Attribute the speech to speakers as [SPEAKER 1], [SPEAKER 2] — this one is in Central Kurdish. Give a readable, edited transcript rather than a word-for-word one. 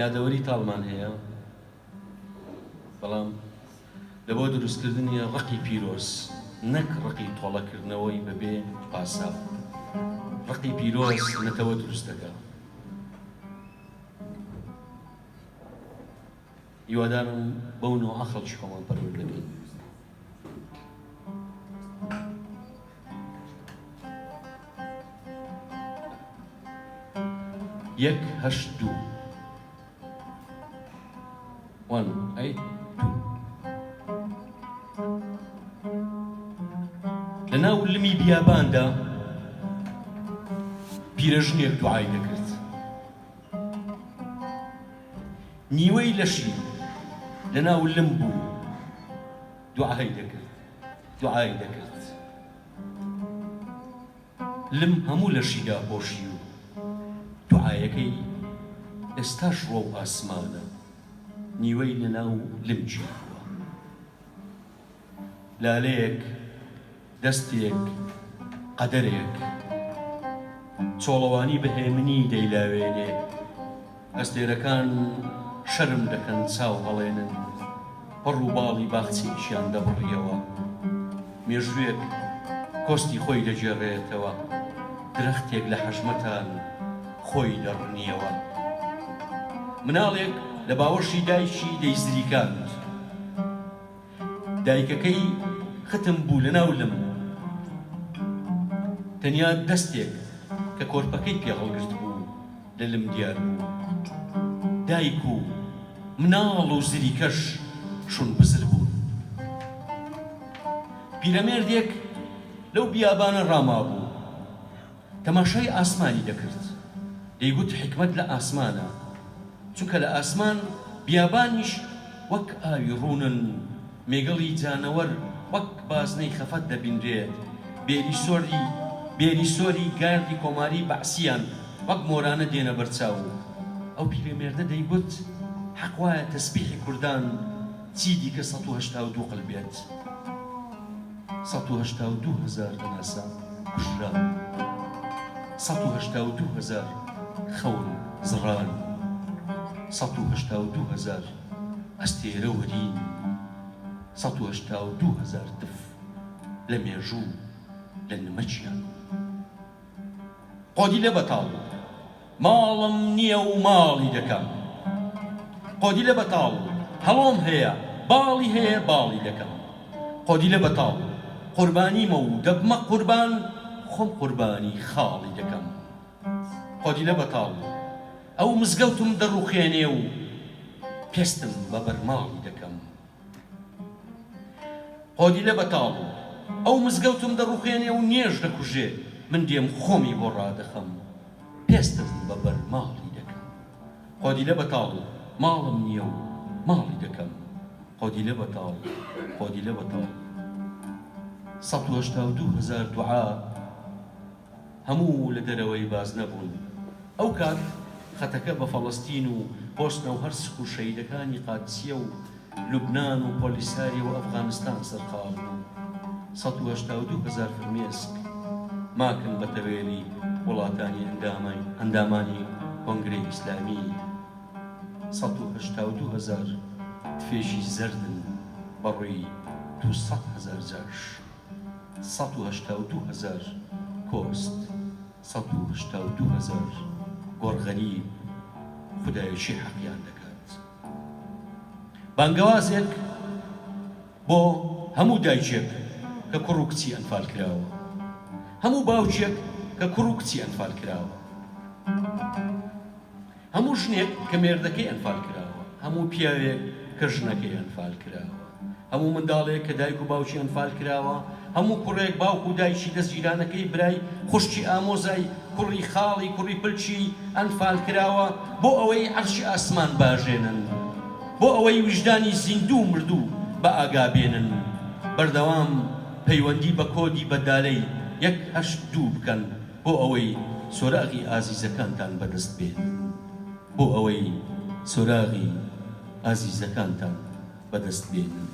[SPEAKER 1] یادەوەری تاڵمان هەیە، بەڵام لە بۆ دروستکردنی ڕقی پیرۆز، نەک ڕقی تۆڵەکردنەوەی بەبێ پاساو. ڕقی پیرۆز نەتەوە دروست دەکا. هیوادارم بەو نەوعە خەڵکی خۆمان پەروەردە بکەین. یەک هەشت دوو One eight two لە ناو لمی بیاباندا پیرەژنێک دوعای دەکرد. نیوەی لەشی لە ناو لم بوو دوعای دەکرد دوعای دەکرد. لم هەموو لەشی داپۆشی و دوعایەکەی ئێستاش ڕوەو ئاسمانە نیوەی لە ناو لم گیر بووە. لالەیەک، دەستێک، قەدەرێک. چۆڵەوانی بە هێمنی دەیلاوێنێ. ئەستێرەکان شەرم دەکەن چاو هەڵێنن. پەڕ و باڵی باخچەیەکیان دەبڕیەوە. مێژووێک کۆستی خۆی دەگێڕێتەوە. درەختێک لە حەژمەتان خۆی دەڕنیەوە. مناڵێک لە باوەشی دایکی دەیزریکاند. دایکەکەی ختم بوو لەناو لم. تەنیا دەستێک کە کۆرپەکەی پێ هەڵگرتبوو لە لم دیار بوو. دایک و مناڵ و زریکەش شونبزر بوون. پیرەمێردێک لەو بیابانە ڕامابوو. تەماشای ئاسمانی دەکرد. دەیگوت حیکمەت لە ئاسمانە. چونکە لە ئاسمان بیابانیش وەک ئاوی ڕوونن، مێگەڵی جانەوەر وەک بازنەی خەفەت دەبینرێت، بێری سۆری بێری سۆری گاردی کۆماری بەعسیان وەک مۆرانە دێنە بەر چاو. ئەو پیرەمێردە دەیگوت حەق وایە تەسبیحی کوردان چی دیکە 182 قل بێت. 182 هەزار هەناسە کوژران. 182 هەزار خەون زڕان. 182 هەزار ئەستێرە وەرین. 182 هەزار تف لە مێژوو لە نمەکیان. قۆدیلە بەتاڵ ماڵم نییە و ماڵی دەکەم. قۆدیلە بەتاڵ هەڵۆم هەیە باڵی هەیە باڵی دەکەم. قۆدیلە بەتاڵ قوربانیمە و دەبمە قوربان خۆم قوربانی خاڵی دەکەم. قۆدیلە بەتاڵ ئەو مزگەوتم دەڕوخێنێ و پێستم بە بەرماڵی دەکەم. قۆدیلە بەتاڵ ئەو مزگەوتم دەڕوخێنێ و نوێژ دەکوژێ من دێم خۆمی بۆ ڕادەخەم پێستم بە بەر ماڵی دەکەم قۆدیلە بەتاڵ ماڵم نییە و ماڵی دەکەم قۆدیلە بەتاڵ قۆدیلە بەتاڵ 182 هەزار دوعا هەموو لە دەرەوەی بازنە بوون. ئەو کات خەتەکە بە فەڵەستین و بۆسنە و هەرسک و شەهیدەکانی قادسیە و لوبنان و پۆلیساریۆ و ئەفغانستان سەرقاڵ بوو. 182 هەزار فرمێسک ماکن بە تەوێلی وڵاتانی ئەندامانی کۆنگرەی ئیسلامی. 182 هەزار تفێکی زەردن بە ڕووی 200 هەزار جاش. 182 هەزار کۆست، 182 هەزار گۆڕغەریب، خودایە کێ حەقیان دەکات؟ بانگەوازێک بۆ هەموو دایکێک کە کوڕ و کچی ئەنفال کراوە، هەموو باوکێک کە کوڕ و کچی ئەنفال کراوە. هەموو ژنێک کە مێردەکەی ئەنفال کراوە، هەموو پیاوێک کە ژنەکەی ئەنفال کراوە، هەموو منداڵێک کە دایک و باوکی ئەنفال کراوە، هەموو کوڕێک باوک و دایکی دەستگیرانەکەی برای خوشکی ئامۆزای کوڕی خاڵی کوڕی پلکی ئەنفال کراوە بۆ ئەوەی عەرشی ئاسمان باژێنن، بۆ ئەوەی ویژدانی زیندوو و مردوو بە ئاگا بێنن، بەردەوام پەیوەندی بە کۆدی بەدالەی یەک هەشت دوو بکەن. بۆ ئەوەی سۆراغی ئازیزەکانتان بەدەست بێنن بۆ ئەوەی سۆراغی ئازیزەکانتان بەدەست بێنن.